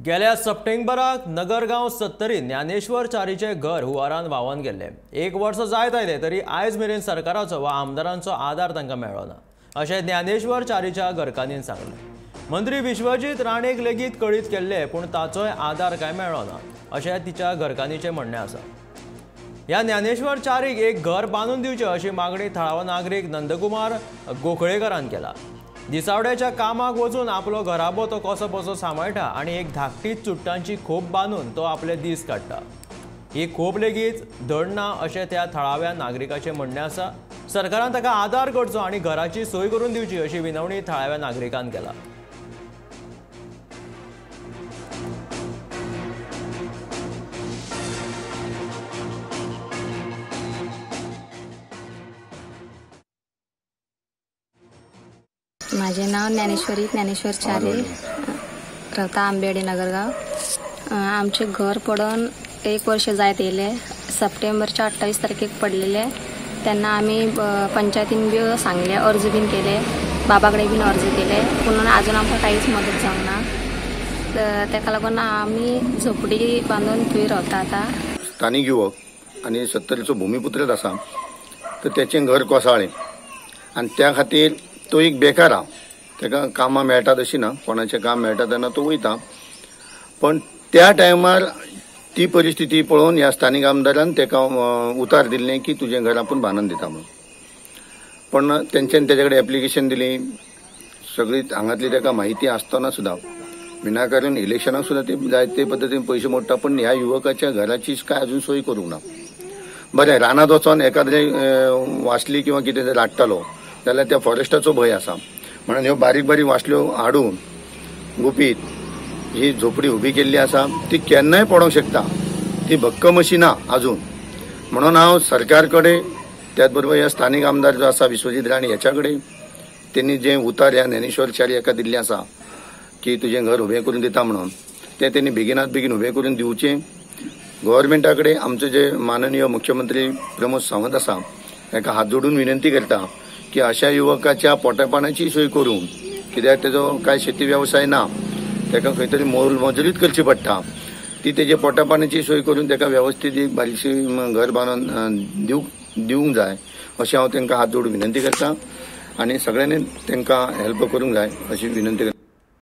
गेल्या सप्टेंबराक नगरगांव सत्तरी ज्ञानेश्वर चारीचे घर हुंवारान व्हांवन गेल्ले। एक वर्स जायत आयले तरी आयज मेरेन सरकाराचो वा आमदारांचो आदार तांकां मेळ्ळो ना अशें ज्ञानेश्वर चारीच्या घरकान्नीन सांगलें। मंत्री विश्वजीत राणेक लेगीत कळीत केल्ले पूण ताचोय आदार कांय मेळ्ळो ना अशें तिच्या घरकान्नीचें म्हणणें आसा। ह्या ज्ञानेश्वर चारीक एक घर बांदून दिवचें अशी मागणी थळावो नागरीक नंदकुमार गोखळेकरान केला। दिसावड्याच्या कामाक वचून आपलो घराबो तो कसो बसो सांबाळटा आनी एक धाकटी चुट्टांची खोप बांदून तो आपले दीस काडटा। ही खोप लेगीत धड ना अशें त्या थळाव्या नागरिकाचें म्हणणें आसा। सरकारान ताका आदार करचो आनी घराची सोय करून दिवची अशी विनवणी थळाव्या नागरिकान केला। माझे नाव ज्ञानेश्वरी ज्ञानेश्वर चारी, रावता आंबेडी नगरगाव। आमचे घर पडून एक वर्ष जायत येयले। सप्टेंबरच्या 28 तारखेक पडलेले तेन्ना आमी पंचायतीन बी सांगले, अर्ज बीन केले, बाबा कडेन बीन अर्ज केले, पूण आजून आमकां कांयच मदत जावंक ना। तेका लागून आमी झोपडी बांदून थंय रावता। आतां स्थानीक युवक आनी सत्तरीचो भूमिपुत्रच आसा तर तेचें घर कोसळ्ळें आनी त्या खातीर तो एक बेकार आहा, ताका कामां मेळटा तशी ना, कोणाचें काम मेळटा तेन्ना तो वयता। पण त्या टायमार ती परिस्थिती पळोवन ह्या स्थानीक आमदारान ताका उतार दिल्लें की तुजें घर आपूण बांदून दिता म्हणून। पण तेंच्यानी तेजे कडेन एप्लिकेशन दिली, सगळी हांगातली ताका म्हायती आसतना सुद्दां विनाकारण इलेक्शनाक सुद्दां ती जाय ते पद्दतीन पयशे मोडटा, पण ह्या युवकाच्या घराची काय अजून सोय करूंक ना। बरें, रानांत वचोन एकाद्रें वासली किंवा कितें जर हाडटालो जाल्यार त्या फॉरेस्टाचो भंय आसा म्हणून ह्यो बारीक बारीक वासल्यो हाडून गुपीत ही झोपडी उबी केल्ली आसा, ती केन्नाय पडोंक शकता, ती भक्कम अशी ना अजून। म्हणून हांव सरकार कडेन, त्याच बरोबर ह्या स्थानीक आमदार जो आसा विश्वजीत राणे ह्याच्या कडेन, तेणी जें उतार ह्या ज्ञानेश्वर चारी हाका दिल्लें आसा की तुजें घर उबें करून दिता म्हणून, तें तेणी बेगिनात बेगीन उबें करून दिवचें। गव्हर्मेंटा कडेन आमचे जे माननीय मुख्यमंत्री प्रमोद सावंत आसा ताका हात जोडून विनंती करता की अशा युवकाच्या पोटापाण्याची सोय करून, कित्याक तेजो काय शेती व्यवसाय ना, ताका खंय तरी मोल मजुरीच करची पडटा, ती तेजे पोटापाण्याची सोय करून ताका वेवस्थीत एक बारीकशी घर बांदून दिवंक जाय अशें हांव तांकां हात जोडून विनंती करता आनी सगळ्यांनी तांकां हेल्प करूंक जाय अशी विनंती करता।